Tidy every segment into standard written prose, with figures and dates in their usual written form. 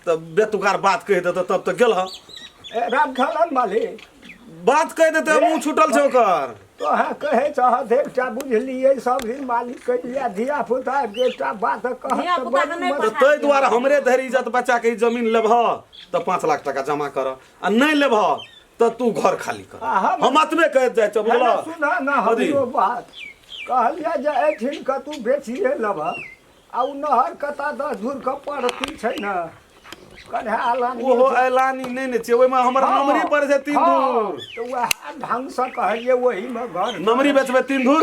तऽ बेतुकार बात कहि देतौ तब तऽ गेल हँ। ए रामखेलन मालिक बात कहि देतै, मुँह छूटल छै ओकर। तोहे कहै छह एकटा बुझलियै सब दिन मालिक कहिया धिया पुता आबि के एकटा बात कहत धिया तऽ पुता के बड़ नहि मस्त। तऽ ताहि दुआरे हमरे धरि इज्जत बचा के ई जमीन लेबह तऽ 5 लाख टाका जमा कर आ नहि लेबह तऽ तू घर खाली कर। आ हम हम एतबे कहैत जाइ छियौ, है बुझलह? ने, सुनह ने कथी? हमरो बात कहलियै जे एहिठिन के तू बेचिए लेबह आ ओ नहर कता 10 धूर के पड़ती छै ने कन्हा अलानी ओहो ऐलानी नहि ने छै, ओहिमे हमर नमरी पड़ै छै तीन धूर। तऽ वएह ढंगसँ कहलियै ओहीमे घर नमरी बेचबै 3 धूर,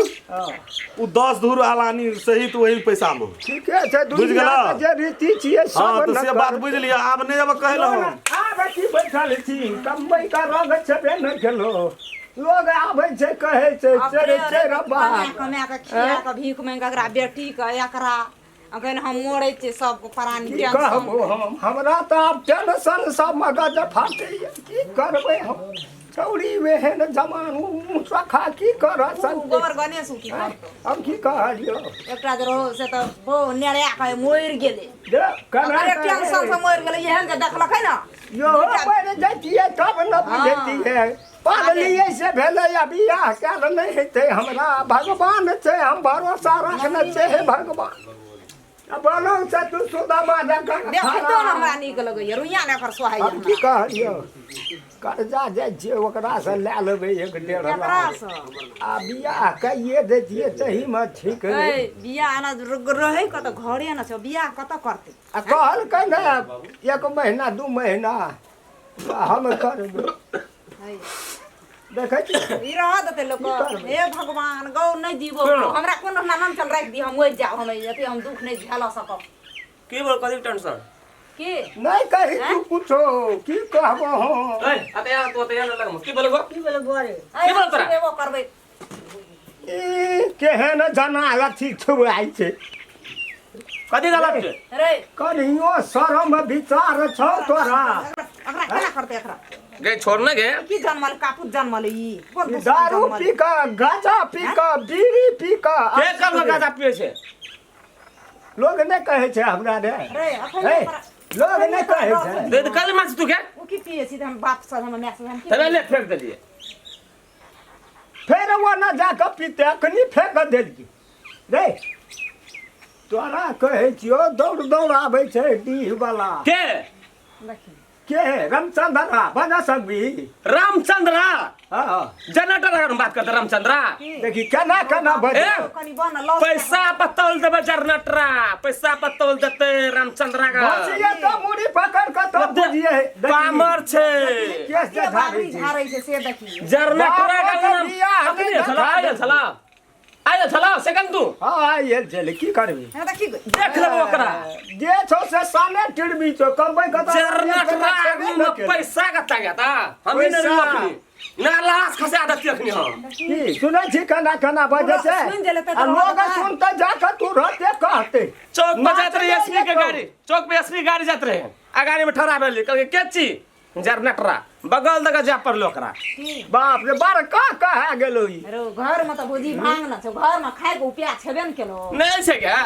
ओ 10 धूर अलानी सहित ओही पैसामे। ठीके छै। बुझि दुनिया गेलह? के जे रीति छियै हँ सब तऽ ने से बात करतै। बुझि लिअ, आब नहि अब कहै लए हम। आब की बैठल छी, कमबै के रंग छेबे नहि केलो, लोग आबै छै कहै छै चेरे चेरे कमा बाप कमा कऽ खिया कऽ भीख मांगि कऽ एकरा बेटी के एकरा अखन हम मरै छियै सबके प्राणी की टेंशन। कहबो हम, हमरा तऽ आब टेंशन सब मगज फाटैए। की करबै हम, छौड़ी एहन जमानु मुँह चोखा की करत उ संते। गोबर गणेश उ की करतौ? हम की कहलियौ? एकटा जे रहो से तऽ बहु नेड़िया कऽ मरि गेलै। जे केना ओकरे टेंशन से मरि गेलै, एहन जे देखलकै ने। यो मरि जैतियै तब ने बुझैतियै। पागलियै से भेलै आ बियाह कयल नहि हेतै हमरा। भगवान छै, हम भरोसा रखने छै। हे भगवान, आ बोलौ से तू सुदामा जकाँ। देखितो ने हमरा नीक लगैया, रुइया ने एकर सोहाइया। हम की हमरा कहलियौ, कर्जा जाइ छियै ओकरासँ लए लेबै 1-1.5 लाख। केकरासँ? आ बियाह कैये दैतियै तहीमे ठीक रहै। ऐ बियाह एना रहै कतऽ, घरे ने छै, बियाह कतऽ करतै? आ कहलकै ने एक महीना 2 महीना हम करबै। है। देखै छी। ई रह देतै लोक? की करबै? हे भगवान गौ, नहि जीबो। हमरा कोनो नाम चल राखि दी, हम मरि जायब, हम अथी हम दुख नहि झेल सकब। की बोल, कथी टेंशन? की? नहि कही तू कुछो, की कहबो हम? ए अते यार, तू अते यार लग की बोलबो? की बोले बोरे? ऐ, की बोल हम तोरा? सुनेबो करबै। ई केहन जना अथी छुआइ छै। कथी गलत छै? रे। कनियो शरम विचार छौ तोरा? एकरा एकरा केना करतै एकरा? गे छोड़ ने गे। की जनमल, कापुत जनमल ई कोन ई दुश्मन दारू जनमल? पी कऽ, गांजा पी कऽ, बीड़ी पी कऽ। के कब गाजा पिए छै? लोग नहि कहै छै हमरा रे। रे अखन हे, ओकरा- लोग नहि कहै छै। दे कल माछ तू के। ओ की पिए छी तऽ हम बाप से हमर माय से हम की तबे ले फेंक देलिए। फेर ओ न जा कऽ पीते, अखनी फेंक देलियै रे। तोरा कहै छियौ, दौड़ दौड़ आबै छै डीह वाला। के? देखी। के रामचंद्रा बना सकबी? रामचंद्रा? हाँ। जनरेटर अगर हम बात करते रामचंद्रा। देखी केना केना बजे। ए, कनी बन लॉस। पैसा बतौल देबै, जनरेटरा पैसा बतौल देतै रामचंद्रा का। घसिए तो मुड़ी पकड़ कऽ तब बुझिए। देखी, कामर छै। केस जे के झाड़ै बाबरी छै। झाड़ै छै से देखी। जनरेटरा बाबा का के नाम बियाह अखनी नहि छला आयल छला आयल छला सेकंड तू। हाँ, आयल छलै, की करबी? हे देखी। देख लेबो ओकरा। जे छौ से साने टिड़बी छौ, कमबै कतऽ? जनरेटरा आगू में पैसा कत्ता गया था हम ही नहीं। पैसा। अखनी ना लाश खसा देती अखनी हम। की सुनै छी केना केना बजै छै? सुनि देले तऽ आ लोग रहत। सुनते जाके तू रहते कहते। चौक पर जात रहे नाच एसपी के जेतौ। गाड़ी, चौक पे एसपी गाड़ी जात रहे आ गाड़ी में ठहरा भेली, कहलकै के छी? जनरेटरा बगल दगा जा पड़लो ओकरा। बाप रे, बड़का कहा गेलो ई। रो घर में तऽ भौजी भांग न छौ, घर में खाय के उपाय छेबे ने केलो। नहीं छै क्या?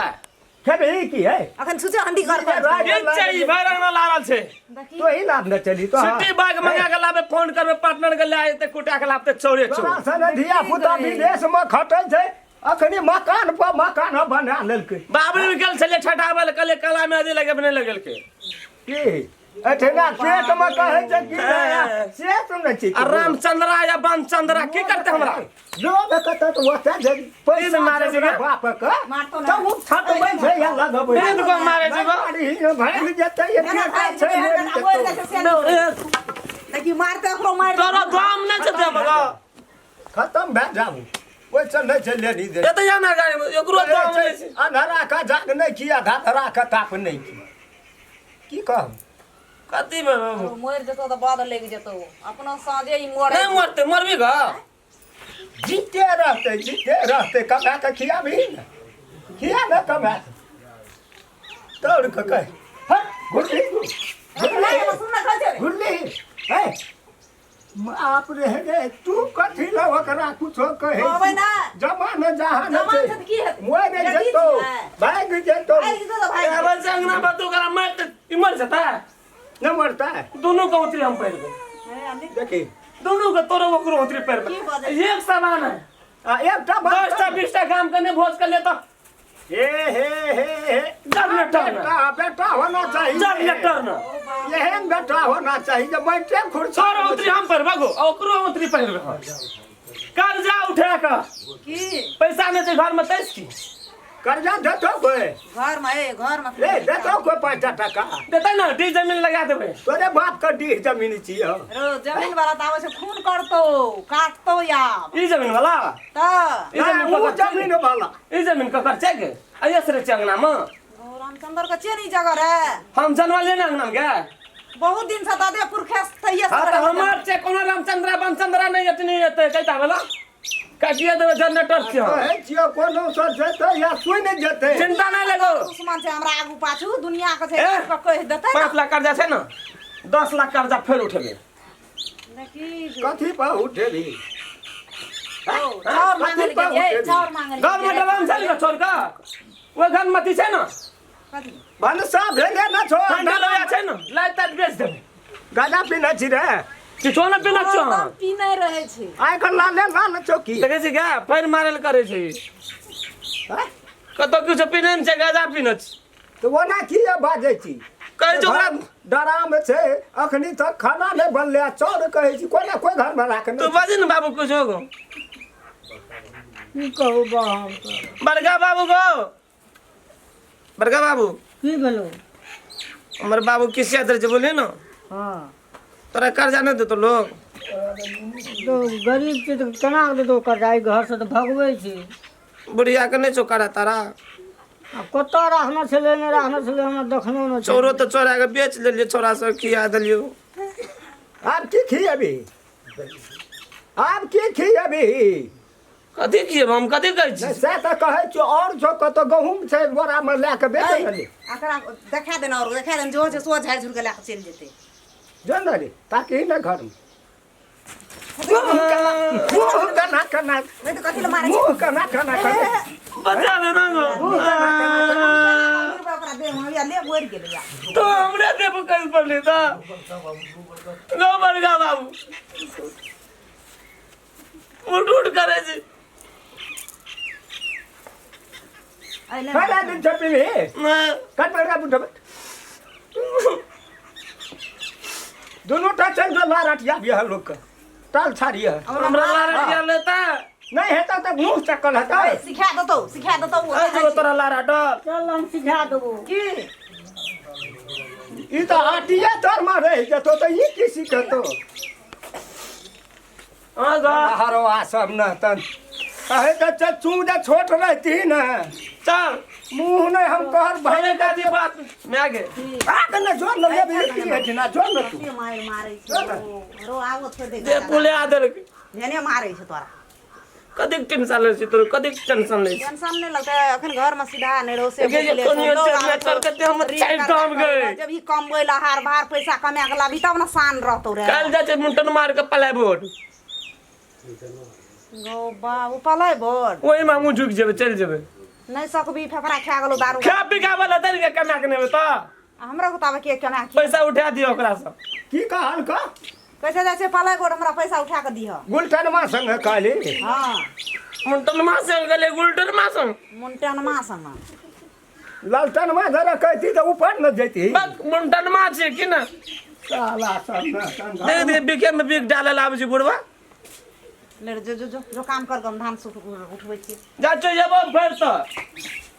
खेबही की है? अखन छुछे हंडी घर पर। के छै ई भरि अंगना लागल छै। देखी। तो ही लाभ न चली तो। सिटी बाइक मंगा के लाबे, फोन करबे पार्टनर के, ले आते कुटा के लाबते चौरे तोरा चौर। सन धिया पुता विदेश में खटै छै, अखनी मकान पर मकान बना लेलकै। बाबरी में गेल छलै छटाबै लए, कहलियै कला में अदी लगे नहि लगेलकै। की एठिना पेट में कहै छै की नया, से सुनै छी। आ रामचंद्रा या बनचंद्रा की करते हमरा? लोग कतऽ तऽ ओतऽ जे पैसा मारै छै छै गे? बाप के मारतो ना। तऽ ओ छटबै छै या लगबै। तीन गो मारै छै गो। मारी भागि जेतै, एना एतेटा भागि छै, जेतै, मरि एना मरि जेतौ। जेतै से नहि। देखी मारते ओकरो मारि। तोरा दाम नहि छै देब गो। खतम भए जाऊ, ओहिसँ नहि छै लेनी दे। एतऽ जा ना गाड़ी में एकरो दाम नहि छै। अन्हरा का जाग नहि की आ धाधरा का ताप नहि की, की कहू? कथी में? मरि जेतौ तऽ बद लागि जेतौ अपनो साँझे ई मरे। नहि मरते, मरबी गो। जीते रहतै, जीते रहतै, कमा कऽ खियाबही ने, खिया ने कमा कऽ। दौड़ कऽ कह हट, घुरली सुन ना, खाइ छै। घुरली है बाप रे रे, तू कथी लए ओकरा कुछो कहै? कहबै ना। जमान जहान जमान छै छै तऽ की हेतै? मरि बेटी जेतौ छियै। भागि जेतौ। भागि जेतौ तऽ भागि। आबै छै अंगना पर तू ओकरा मारते ई मर जेता। नहि मरतै दुनू के औतरी हम पहिरबै देखी दुनू के तोरो ओकरो औतरी की पहिरबै बजै एक समान है आ एकटा बात 10 टा 20 टा गाम के नहि भोज कर ले तऽ हे हे हे हे जनरेटर न। बेटा बेटा होना चाहिए जनरेटर न। एहन बेटा होना चाहिए जे बैठे खुर्सी तोरो औतरी हम पहिरबै गो आ ओकरो औतरी पहिरबै हम कर्जा उठा कऽ की पैसा नहि छै घरमे तैस की कर्जा देतो कोई घर में ए घर में ए देतो कोई 5 टका देतै ने डीह जमीन लगा देबै तोरे बाप के डीह जमीन छियो रो जमीन वाला तऽ आबै छै खून करतो काटतो आब ई जमीन वाला तऽ ई जमीन ओ ककर छै? जमीन वाला ई जमीन ककर छै गे आइए से रे अंगना में ओ रामचंद्र के चेरी जगह रे हम जनवा लेने अंगना में गे बहुत दिन से दादे पुरखे तैये हाँ तऽ हमर छै कोनो रामचंद्रा बमचंद्रा नहीं एतनी एतै कैता वाला काटिए देबै जनरेटर छै हम। कहै छियो कोनो से जेतै या सुनि जेतै चिंता नहीं लगो दुश्मन छै हमरा आगू पाछू दुनिया के छै ए, के कहि देतै 5 लाख कर्जा छै ने 10 लाख कर्जा फेर उठेबै देखी कथी पर उठेबी चाउर मांगल कथी पर गेलियै उठेबी? चाउर मांगल घर में डबल छै ने छोड़ कऽ ओहि घर में अथी छै ने कथी भनसा भेले न छो ठंडा लोया छै ने लाइ ताइ बेच देबै गाजा पीने छी रे किछो ने पीना छौ हरदम पीने रहै छै आइ कल लाले लाल चौकी देखै छी गे पैर मारल करै छै हैं? कतौ किछो पीने ने छै गाजा पीने छै तऽ ओना किया बाजै छी कहै छै ओकरा डराम छै अखनी तक खाना नहि बनलै आ चाउर कहै छी कोना कोइ घरमे राखने तू बाजी ने बाबू किछो गो की कहू बा हम तऽ बड़का बाबू गो बड़का बाबू की भेलौ हमर बाबू किसिया दे छै बोलिए ने हँ तोरा कर्जा नहि देतो लोग तो गरीब छी तऽ केना कऽ देतौ कर्जा एहि घरसँ तऽ भगबै छी बुढ़िया के नहि छौ करा तारा आ कतऽ राखने छलै नहि राखने छलै हमरा देखनो नहि छै चौरो तऽ चोरा के बेच लेलियै चौरा सब खिया देलियौ आब की खियेबी आब की खियेबी कथी खियेब हम कथी कहै छी नहि से तऽ कहै छियौ आओर छौ कतऽ गहूँम छै बोरामे लए कऽ बेच रहली एकरा देखा देना और देखा देना जो छै सो झाड़ि झुड़ि के लए कऽ चलि जेतै जो ने रे ताकि ने घरमे मुँह केना केना नहि तऽ कथी लए मारै छै मुँह केना केना केना बचा दे ना गो ओकरा देह मे या ले मरि गेलै या तो हमरे देब कहि पड़ले तऽ गो बड़का बाबू उठ उठ करे छी अइले खड़ा दिन छपी ना कट बड़का बुढ़ दुनू टा चल जो लार अटिया भी है लोग के टाल छाड़ी है हमरा लारा दिया लेता नहीं हेतौ तऽ मुँह चक्कल हेतौ सिखा देतौ सिखा देतौ ओ अरे जो तोरा लारा डल चल हम सिखा देबो की ई तऽ आटिया तर में रहि जेतौ तऽ ई की सिखेतौ हां गा हरो आ सब न तन कहे तऽ चचू जे छोट रहती न चल मुँह नहि हम कहर भाई भाई दादी बात मैं आगे आग न जोर न लेबी की हेठी ना जोर न तू के मारि मारै छै ओ, रो आगो छोड़ि दे दे पुले आ देलक जेने मारै छै तोरा कतेक टेंशन लै छी तोर कतेक टेंशन लै छी टेंशन नहि लगतै अखन घरमे सीधा नहि रहो से देखिए, भुखले कोनियो छौ, लोग चलने आबै छौ, चल के हम ऋण चारि कर्जा दाम करै गए। लए, जब ई कमबै ला हार भार पैसा कमा के लाबी तब ने शान रहतौ रे काल्हि जाइ छै मुंटन मार के पलाय बोर्ड गौ बाबू पलाय बोर्ड ओहिमे हमहूँ झुकि जेबै चलि जेबै नहि सकबी फेफड़ा खा गेलौ दारू खा पी के आबै लए तनि कमा के नेबै तऽ हमरो के ताबे के केना की पैसा उठा दियौ ओकरासँ की कहल का कैसे जाइ छै पलाय गोड़ हमरा पैसा उठा के दिह गुलटनमा संग कहली हाँ मुंटनमा संग गेलै गुलटनमा संग मुंटनमा संग ललटनमा जरा कहती तऽ ऊपर न जैती बक मुंटनमा छै की ने साला सब न संग देख देख बिके में बिक डाले ला आबै छै बुढ़वा ले रे, जो जो जो जो काम कर गम धान सुख उठबै छी जा चल जेबो फेर तऽ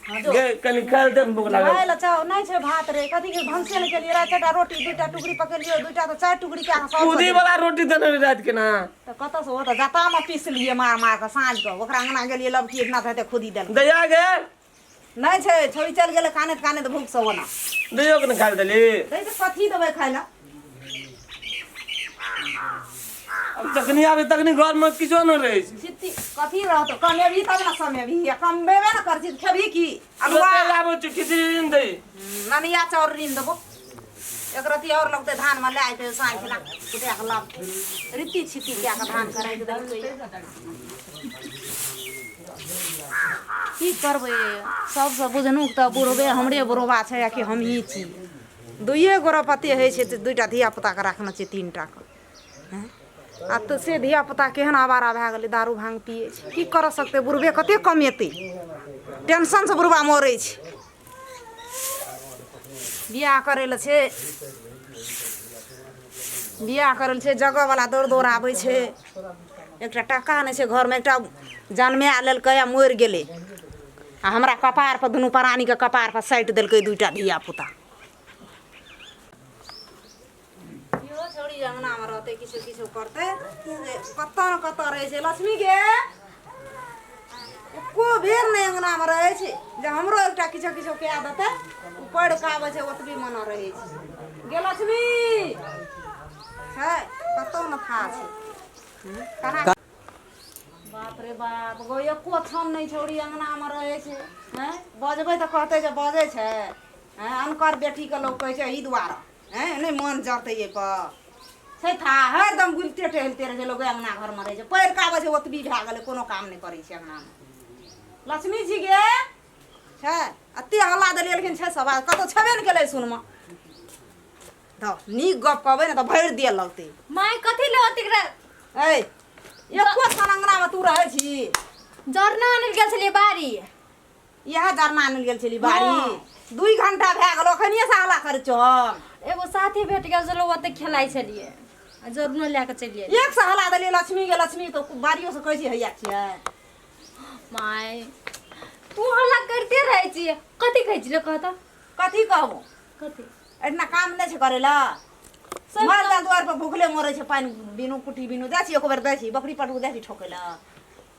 हाँ जो गे कनि खायल दे भूख लागल खाय लए चाहो नहि छै भात रे कथी के भनसे नहि केलियै राति चारिटा रोटी दूटा टुकड़ी पकेलियै दूटा तऽ चारि टुकड़ी कए कऽ सब पूदी वाला रोटी देने रही राति के ना तऽ कतऽसँ ओ तऽ जतामे पीस लियै मार मार कऽ साँझ कऽ ओकरा अङ्गना गेलियै लबकी इतना तऽ हेतै खुदी देलकै दैया गे नहि छै छोड़ी चलि गेलै कानैत कानैत भूखसँ ओना दैयो के ने खायल देली दै तऽ कथी देबै खाय लए अब जखनी आबे तखनी घर में किछो न रहै छै छित्ती कथी रहतौ कमेबही तब ने समेबही आ कमेबे ने करছি तऽ खेबही की अल्हुआ तुरते आबै छै खिचड़ी ऋण दै ननिया चाउर ऋण देबो एक रत्ती और लगतै धान में ले अयतै साँझ खिना कुटिया के लाब रीति छित्ती कए कऽ धान के राखि देलकै की करबै सबसँ बुझनुक तऽ बुढ़बे हमरे बुढ़बा छै आ कि हमही छी दुइए गो रपते होइ छै तऽ दुइटा धियापुताके राखने छै तीनटाके। आ तऽ से धियापुता केहन आवारा भए गेलै, दारू भाँग पियै छै। की करऽ सकतै बुढ़बे? कतेक कमेतै? टेंशनसँ बुढ़बा मरै छै। बियाह करै लए छै, बियाह करै लए छै, जगहवला दौड़ दौड़ आबै छै। एकटा टाका नहि छै घरमे। एकटा जनमाए लेलकै आ मरि गेलै आ हमरा कपारपर, दुनू प्राणीके कपारपर साटि देलकै दुइटा धियापुता। इहो छौड़ी अङ्गनामे रहतै, किछो किछो करतै से कतऽ ने कतऽ रहै छै। लक्ष्मी गे, एको बेर नहि अङ्गनामे रहै छै जे हमरो एकटा किछो किछो कए देतै। ओ पढ़ि कऽ आबै छै, ओतबी मने रहै छै। गे लक्ष्मी, छै कतहु ने था छै केना? बाप रे बाप गो, एको क्षण नहि छौड़ी अङ्गनामे रहै छै। हँ, बजबै तऽ कहतै जे बजै छै। हँ, अनकर बेटीके लोक कहै छै, एहि दुआरे हँ नहि मन जरतै एहिपर छै था। हरदम बुलिते टहलते रहै छै लोक। अङ्गना घरमे रहै छै, पढ़ि कऽ आबै छै, ओतबी भए गेलै। कोनो काम नहि करै छै अङ्गनामे। लक्ष्मी जी गे, छै? एते हल्ला देलियै लेकिन छै सब कतहु छेबे नहि केलै। सुनमे तऽ नीक गप कहबै ने तऽ भरि दिअ लगतै। माय, कथी ले ओतेक ऐ, एको क्षण अङ्गनामे तू रहै छी? जरना आनल गेल छलियै बाड़ी। इएह जरना आनल गेल छली बाड़ी? 2 घंटा भए गेल, अखनिए से हल्ला करै छौ हम। एगो साथी भेट गेल छलै, ओते खेलाइ छलियै आ जरनो लए कऽ चलि गेलियै। एक से हल्ला देलियै, लक्ष्मी गे लक्ष्मी, तऽ बाड़ियो से कहै छी हैया छियै। माय, तू हल्ला करिते रहै छियै। कथी कहै छियै, कहता? कथी कहबो? कथी? एहिठिना काम नहि छै करै लए? सब माल जाल दुआर पर भूखले मरै छै, पानि बिनु, कुट्टी बिनु। जाइ छी एको बेर? जाइ छी बकरी पटू? जाइ छी ठोकै लए?